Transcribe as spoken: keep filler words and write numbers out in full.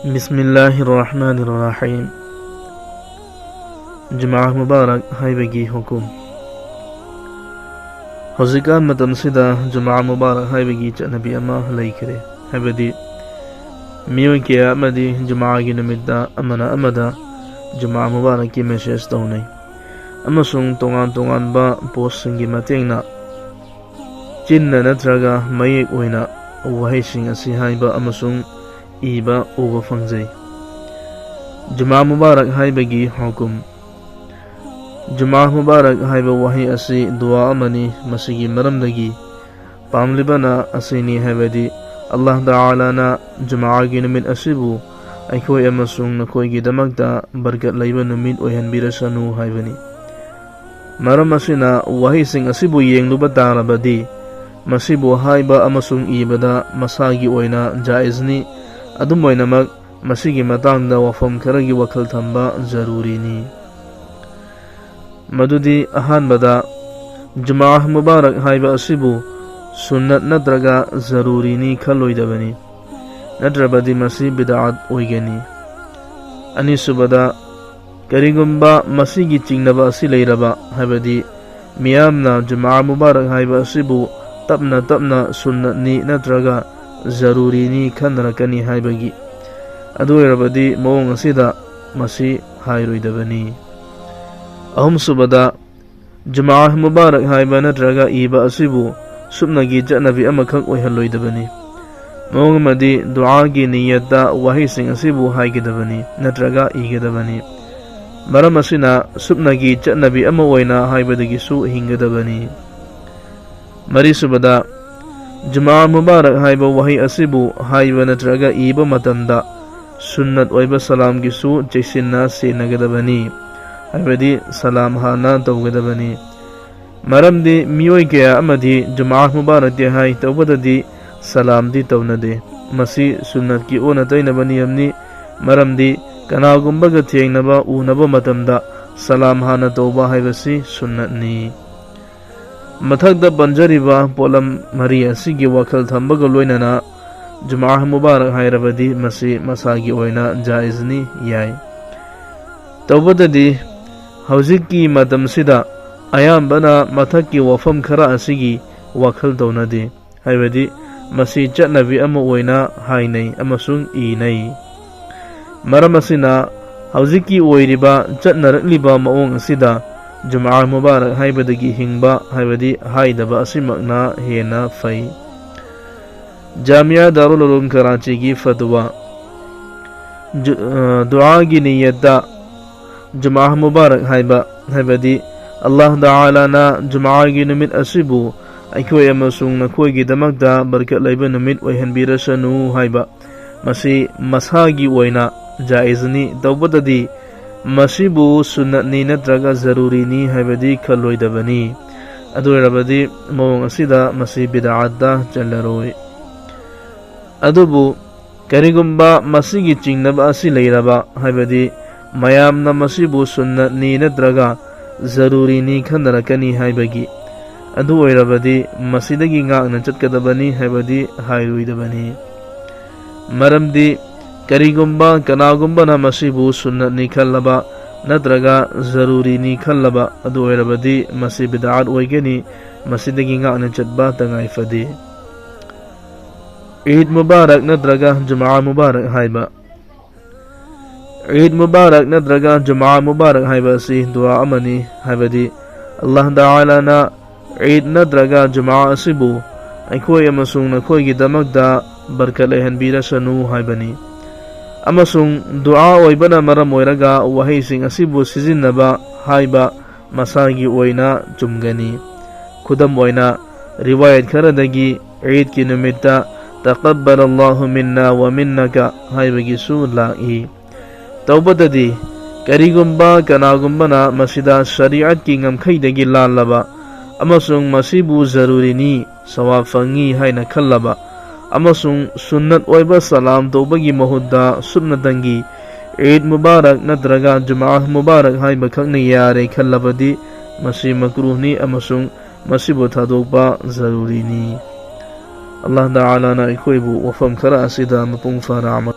ꯕꯤꯁꯃꯤꯜꯂꯥꯍꯤꯔ ꯔꯍꯃꯥꯅꯤꯔ ꯔꯍꯤꯝ꯫ ꯖꯨꯃꯥ ꯃꯨꯕꯥꯔꯛ ꯍꯥꯏꯕꯒꯤ ꯍꯨꯀꯨꯝ꯫ ꯍꯧꯖꯤꯛꯀꯥꯟ ꯃꯇꯝꯁꯤꯗ ꯖꯨꯃꯥ ꯃꯨꯕꯥꯔꯛ ꯍꯥꯏꯕꯒꯤ ꯆꯠꯅꯕꯤ ꯑꯃ ꯂꯩꯈ꯭ꯔꯦ꯫ ꯍꯥꯏꯕꯗꯤ ꯃꯤꯑꯣꯏ ꯀꯌꯥ ꯑꯃꯗꯤ ꯖꯨꯃꯥꯒꯤ ꯅꯨꯃꯤꯠꯇ ꯑꯃꯅ ꯑꯃꯗ ꯖꯨꯃꯥ ꯃꯨꯕꯥꯔꯛꯀꯤ ꯃꯦꯁꯦꯖ ꯇꯧꯅꯩ, ꯑꯃꯁꯨꯡ ꯇꯣꯉꯥꯟ ꯇꯣꯉꯥꯟꯕ ꯄꯣꯁꯁꯤꯡꯒꯤ ꯃꯇꯦꯡꯅ ꯆꯤꯟꯅ ꯅꯠꯇ꯭ꯔꯒ ꯃꯌꯦꯛ ꯑꯣꯏꯅ ꯋꯥꯍꯩꯁꯤꯡ ꯑꯁꯤ ꯍꯥꯏꯕ ꯑꯃꯁꯨꯡ ꯏꯕ ꯎꯕ ꯐꯪꯖꯩ꯫ ꯖꯨꯃꯥ ꯃꯨꯕꯥꯔꯛ ꯍꯥꯏꯕꯒꯤ ꯍꯨꯀꯨꯝ꯫ ꯖꯨꯃꯥ ꯃꯨꯕꯥꯔꯛ ꯍꯥꯏꯕ ꯋꯥꯍꯩ ꯑꯁꯤ ꯗꯨꯋꯥ ꯑꯃꯅꯤ꯫ ꯃꯁꯤꯒꯤ ꯃꯔꯝꯗꯒꯤ ꯄꯥꯝꯂꯤꯕꯅ ꯑꯁꯤꯅꯤ, ꯍꯥꯏꯕꯗꯤ ꯑꯜꯂꯥꯍ ꯇꯥꯂꯥꯅ ꯖꯨꯃꯥꯒꯤ ꯅꯨꯃꯤꯠ ꯑꯁꯤꯕꯨ ꯑꯩꯈꯣꯏ ꯑꯃꯁꯨꯡ ꯅꯈꯣꯏꯒꯤꯗꯃꯛꯇ ꯕꯔꯀꯠ ꯂꯩꯕ ꯅꯨꯃꯤꯠ ꯑꯣꯏꯍꯟꯕꯤꯔꯁꯅꯨ ꯍꯥꯏꯕꯅꯤ꯫ ꯃꯔꯝ ꯑꯁꯤꯅ ꯋꯥꯍꯩꯁꯤꯡ ꯑꯁꯤꯕꯨ ꯌꯦꯡꯂꯨꯕ ꯇꯥꯔꯕꯗꯤ, ꯃꯁꯤꯕꯨ ꯍꯥꯏꯕ ꯑꯃꯁꯨꯡ ꯏꯕꯗ ꯃꯁꯥꯒꯤ ꯑꯣꯏꯅ ꯖꯥꯏꯖꯅꯤ꯫ ꯑꯗꯨꯝ ꯑꯣꯏꯅꯃꯛ, ꯃꯁꯤꯒꯤ ꯃꯇꯥꯡꯗ ꯋꯥꯐꯝ ꯈꯔꯒꯤ ꯋꯥꯈꯜ ꯊꯝꯕ ꯖꯔꯨꯔꯤꯅꯤ꯫ ꯃꯗꯨꯗꯤ, ꯑꯍꯥꯟꯕꯗ, ꯖꯨꯃꯥ ꯃꯨꯕꯥꯔꯛ ꯍꯥꯏꯕ ꯑꯁꯤꯕꯨ ꯁꯨꯟꯅꯠ ꯅꯠꯇ꯭ꯔꯒ ꯖꯔꯨꯔꯤꯅꯤ ꯈꯜꯂꯣꯏꯗꯕꯅꯤ, ꯅꯠꯇ꯭ꯔꯕꯗꯤ ꯃꯁꯤ ꯕꯤꯗꯑꯠ ꯑꯣꯏꯒꯅꯤ꯫ ꯑꯅꯤꯁꯨꯕꯗ, ꯀꯔꯤꯒꯨꯝꯕ ꯃꯁꯤꯒꯤ ꯆꯤꯡꯅꯕ ꯑꯁꯤ ꯂꯩꯔꯕ, ꯍꯥꯏꯕꯗꯤ ꯃꯤꯌꯥꯝꯅ ꯖꯨꯃꯥ ꯃꯨꯕꯥꯔꯛ ꯍꯥꯏꯕ ꯑꯁꯤꯕꯨ ꯇꯞꯅ ꯇꯞꯅ ꯁꯨꯟꯅꯠꯅꯤ ꯅꯠꯇ꯭ꯔꯒ ꯖꯔꯨꯔꯤꯅꯤ ꯈꯟꯅꯔꯛꯀꯅꯤ ꯍꯥꯏꯕꯒꯤ, ꯑꯗꯨ ꯑꯣꯏꯔꯕꯗꯤ ꯃꯑꯣꯡ ꯑꯁꯤꯗ ꯃꯁꯤ ꯍꯥꯏꯔꯣꯏꯗꯕꯅꯤ꯫ ꯑꯍꯨꯝꯁꯨꯕꯗ, ꯖꯨꯃꯥ ꯃꯨꯕꯥꯔꯛ ꯍꯥꯏꯕ ꯅꯠꯇ꯭ꯔꯒ ꯏꯕ ꯑꯁꯤꯕꯨ ꯁꯨꯞꯅꯒꯤ ꯆꯠꯅꯕꯤ ꯑꯃꯈꯛ ꯑꯣꯏꯍꯜꯂꯣꯏꯗꯕꯅꯤ꯫ ꯃꯑꯣꯡ ꯑꯃꯗꯤ ꯗꯨꯑꯥꯒꯤ ꯅꯤꯌꯠꯇ ꯋꯥꯍꯩꯁꯤꯡ ꯑꯁꯤꯕꯨ ꯍꯥꯏꯒꯗꯕꯅꯤ ꯅꯠꯇ꯭ꯔꯒ ꯏꯒꯗꯕꯅꯤ꯫ ꯃꯔꯝ ꯑꯁꯤꯅ ꯁꯨꯞꯅꯒꯤ ꯆꯠꯅꯕꯤ ꯑꯃ ꯑꯣꯏꯅ ꯍꯥꯏꯕꯗꯒꯤꯁꯨ ꯍꯤꯡꯒꯗꯕꯅꯤ꯫ ꯃꯔꯤꯁꯨꯕꯗ, ꯖꯨꯃꯥ ꯃꯨꯕꯥꯔꯛ ꯍꯥꯏꯕ ꯋꯥꯍꯩ ꯑꯁꯤꯕꯨ ꯍꯥꯏꯕ ꯅꯠꯇ꯭ꯔꯒ ꯏꯕ ꯃꯇꯝꯗ ꯁꯨꯟꯅꯠ ꯑꯣꯏꯕ ꯁꯂꯥꯝꯒꯤꯁꯨ ꯆꯦꯛꯁꯤꯟꯅ ꯁꯦꯟꯅꯒꯗꯕꯅꯤ, ꯍꯥꯏꯕꯗꯤ ꯁꯂꯥꯝ ꯍꯥꯟꯅ ꯇꯧꯒꯗꯕꯅꯤ꯫ ꯃꯔꯝꯗꯤ ꯃꯤꯑꯣꯏ ꯀꯌꯥ ꯑꯃꯗꯤ ꯖꯨꯃꯥ ꯃꯨꯕꯥꯔꯛꯇꯤ ꯍꯥꯏ, ꯇꯧꯕꯇꯗꯤ ꯁꯂꯥꯝꯗꯤ ꯇꯧꯅꯗꯦ꯫ ꯃꯁꯤ ꯁꯨꯟꯅꯠꯀꯤ ꯑꯣꯟꯅ ꯇꯩꯅꯕ ꯅꯤꯌꯝꯅꯤ꯫ ꯃꯔꯝꯗꯤ ꯀꯅꯥꯒꯨꯝꯕꯒ ꯊꯦꯡꯅꯕ ꯎꯅꯕ ꯃꯇꯝꯗ ꯁꯂꯥꯝ ꯍꯥꯟꯅ ꯇꯧꯕ ꯍꯥꯏꯕꯁꯤ ꯁꯨꯟꯅꯠꯅꯤ꯫ ꯃꯊꯛꯇ ꯄꯟꯖꯔꯤꯕ ꯄꯣꯠꯂꯝ ꯃꯔꯤ ꯑꯁꯤꯒꯤ ꯋꯥꯈꯜ ꯊꯝꯕꯒ ꯂꯣꯏꯅꯅ ꯖꯨꯃꯥ ꯃꯨꯕꯥꯔꯛ ꯍꯥꯏꯔꯕꯗꯤ ꯃꯁꯤ ꯃꯁꯥꯒꯤ ꯑꯣꯏꯅ ꯖꯥꯏꯖꯅꯤ, ꯌꯥꯏ꯫ ꯇꯧꯕꯇꯗꯤ ꯍꯧꯖꯤꯛꯀꯤ ꯃꯇꯝꯁꯤꯗ ꯑꯌꯥꯝꯕꯅ ꯃꯊꯛꯀꯤ ꯋꯥꯐꯝ ꯈꯔ ꯑꯁꯤꯒꯤ ꯋꯥꯈꯜ ꯇꯧꯅꯗꯦ, ꯍꯥꯏꯕꯗꯤ ꯃꯁꯤ ꯆꯠꯅꯕꯤ ꯑꯃ ꯑꯣꯏꯅ ꯍꯥꯏꯅꯩ ꯑꯃꯁꯨꯡ ꯏꯅꯩ꯫ ꯃꯔꯝ ꯑꯁꯤꯅ ꯍꯧꯖꯤꯛꯀꯤ ꯑꯣꯏꯔꯤꯕ ꯆꯠꯅꯔꯛꯂꯤꯕ ꯃꯑꯣꯡ ꯑꯁꯤꯗ ꯖꯨꯃꯥ ꯃꯨꯕꯥꯔꯛ ꯍꯥꯏꯕꯗꯒꯤ ꯍꯤꯡꯕ, ꯍꯥꯏꯕꯗꯤ ꯍꯥꯏꯗꯕ ꯑꯁꯤꯃꯛꯅ ꯍꯦꯟꯅ ꯐꯩ꯫ ꯖꯥꯃꯤꯌꯥ ꯗꯥꯔꯨꯜ ꯎꯂꯨꯝ ꯀꯔꯥꯆꯤꯒꯤ ꯐꯇꯋꯥ꯫ ꯖꯨ-, ꯑ, ꯗꯨꯑꯥꯒꯤ ꯅꯤꯌꯠꯇ ꯖꯨꯃꯥ ꯃꯨꯕꯥꯔꯛ ꯍꯥꯏꯕ, ꯍꯥꯏꯕꯗꯤ ꯑꯜꯂꯥꯍ ꯇꯥꯂꯥꯅ ꯖꯨꯃꯥꯒꯤ ꯅꯨꯃꯤꯠ ꯑꯁꯤꯕꯨ ꯑꯩꯈꯣꯏ ꯑꯃꯁꯨꯡ ꯅꯈꯣꯏꯒꯤꯗꯃꯛꯇ ꯕꯔꯀꯠ ꯂꯩꯕ ꯅꯨꯃꯤꯠ ꯑꯣꯏꯍꯟꯕꯤꯔꯁꯅꯨ ꯍꯥꯏꯕ, ꯃꯁꯤ ꯃꯁꯥꯒꯤ ꯑꯣꯏꯅ ꯖꯥꯏꯖꯅꯤ꯫ ꯇꯧꯕꯇꯗꯤ ꯃꯁꯤꯕꯨ ꯁꯨꯟꯅꯠꯅꯤ ꯅꯠꯇ꯭ꯔꯒ ꯖꯔꯨꯔꯤꯅꯤ ꯍꯥꯏꯕꯗꯤ ꯈꯜꯂꯣꯏꯗꯕꯅꯤ꯫ ꯑꯗꯨ ꯑꯣꯏꯔꯕꯗꯤ ꯃꯑꯣꯡ ꯑꯁꯤꯗ ꯃꯁꯤ ꯕꯤꯗꯑꯠꯇ ꯆꯜꯂꯔꯣꯏ꯫ ꯑꯗꯨꯕꯨ ꯀꯔꯤꯒꯨꯝꯕ ꯃꯁꯤꯒꯤ ꯆꯤꯡꯅꯕ ꯑꯁꯤ ꯂꯩꯔꯕ, ꯍꯥꯏꯕꯗꯤ ꯃꯌꯥꯝꯅ ꯃꯁꯤꯕꯨ ꯁꯨꯟꯅꯠꯅꯤ ꯅꯠꯇ꯭ꯔꯒ ꯖꯔꯨꯔꯤꯅꯤ ꯈꯟꯅꯔꯛꯀꯅꯤ ꯍꯥꯏꯕꯒꯤ, ꯑꯗꯨ ꯑꯣꯏꯔꯕꯗꯤ ꯃꯁꯤꯗꯒꯤ ꯉꯥꯛꯅ ꯆꯠꯀꯗꯕꯅꯤ ꯍꯥꯏꯕꯗꯤ ꯍꯥꯏꯔꯣꯏꯗꯕꯅꯤ꯫ ꯃꯔꯝꯗꯤ ꯀꯔꯤꯒꯨꯝꯕ ꯀꯅꯥꯒꯨꯝꯕꯅ ꯃꯁꯤꯕꯨ ꯁꯨꯟꯅꯠꯅꯤ ꯈꯜꯂꯕ ꯅꯠꯇ꯭ꯔꯒ ꯖꯔꯨꯔꯤꯅꯤ ꯈꯜꯂꯕ, ꯑꯗꯨ ꯑꯣꯏꯔꯕꯗꯤ ꯃꯁꯤ ꯕꯤꯗꯑꯠ ꯑꯣꯏꯒꯅꯤ, ꯃꯁꯤꯗꯒꯤ ꯉꯥꯛꯅ ꯆꯠꯄ ꯇꯉꯥꯏ ꯐꯗꯦ꯫ ꯏꯗ ꯃꯨꯕꯥꯔꯛ ꯅꯠꯇ꯭ꯔꯒ ꯖꯨꯃꯥ ꯃꯨꯕꯥꯔꯛ ꯍꯥꯏꯕ꯫ ꯏꯗ ꯃꯨꯕꯥꯔꯛ ꯅꯠꯇ꯭ꯔꯒ ꯖꯨꯃꯥ ꯃꯨꯕꯥꯔꯛ ꯍꯥꯏꯕ ꯑꯁꯤ ꯗꯨꯑꯥ ꯑꯃꯅꯤ, ꯍꯥꯏꯕꯗꯤ ꯑꯜꯂꯥꯍ ꯇꯥꯂꯥꯅ ꯏꯗ ꯅꯠꯇ꯭ꯔꯒ ꯖꯨꯃꯥ ꯑꯁꯤꯕꯨ ꯑꯩꯈꯣꯏ ꯑꯃꯁꯨꯡ ꯅꯈꯣꯏꯒꯤꯗꯃꯛꯇ ꯕꯔꯀꯠ ꯂꯩꯍꯟꯕꯤꯔꯁꯅꯨ ꯍꯥꯏꯕꯅꯤ꯫ ꯑꯃꯁꯨꯡ ꯗꯨꯑꯥ ꯑꯣꯏꯕꯅ ꯃꯔꯝ ꯑꯣꯏꯔꯒ ꯋꯥꯍꯩꯁꯤꯡ ꯑꯁꯤꯕꯨ ꯁꯤꯖꯤꯟꯅꯕ ꯍꯥꯏꯕ ꯃꯁꯥꯒꯤ ꯑꯣꯏꯅ ꯆꯨꯝꯒꯅꯤ꯫ ꯈꯨꯗꯝ ꯑꯣꯏꯅ, ꯔꯤꯋꯥꯌꯠ ꯈꯔꯗꯒꯤ ꯏꯗꯀꯤ ꯅꯨꯃꯤꯠꯇ "ꯇꯀꯕꯕꯂ ꯑꯜꯂꯥꯍꯨ ꯃꯤꯟꯅ ꯋ ꯃꯤꯟꯅꯀ" ꯍꯥꯏꯕꯒꯤꯁꯨ ꯂꯥꯛꯏ꯫ ꯇꯧꯕꯇꯗꯤ, ꯀꯔꯤꯒꯨꯝꯕ ꯀꯅꯥꯒꯨꯝꯕꯅ ꯃꯁꯤꯗ ꯁꯔꯤꯑꯠꯀꯤ ꯉꯝꯈꯩꯗꯒꯤ ꯂꯥꯜꯂꯕ ꯑꯃꯁꯨꯡ ꯃꯁꯤꯕꯨ ꯖꯔꯨꯔꯤꯅꯤ, ꯁꯋꯥꯕ ꯐꯪꯏ ꯍꯥꯏꯅ ꯈꯜꯂꯕ, ꯑꯃꯁꯨꯡ ꯁꯨꯟꯅꯠ ꯑꯣꯏꯕ ꯁꯂꯥꯝ ꯇꯧꯕꯒꯤ ꯃꯍꯨꯠꯇ ꯁꯨꯞꯅꯇꯪꯒꯤ "ꯏꯗ ꯃꯨꯕꯥꯔꯛ" ꯅꯠꯇ꯭ꯔꯒ "ꯖꯨꯃꯥ ꯃꯨꯕꯥꯔꯛ" ꯍꯥꯏꯕꯈꯛꯅ ꯌꯥꯔꯦ ꯈꯜꯂꯕꯗꯤ, ꯃꯁꯤ ꯃꯀ꯭ꯔꯨꯍꯅꯤ ꯑꯃꯁꯨꯡ ꯃꯁꯤꯕꯨ ꯊꯥꯗꯣꯛꯄ ꯖꯔꯨꯔꯤꯅꯤ꯫ ꯑꯜꯂꯥꯍ ꯇꯥꯂꯥꯅ ꯑꯩꯈꯣꯏꯕꯨ ꯋꯥꯐꯝ ꯈꯔ ꯑꯁꯤꯗ ꯃꯄꯨꯡ ꯐꯥꯅ ꯑꯃ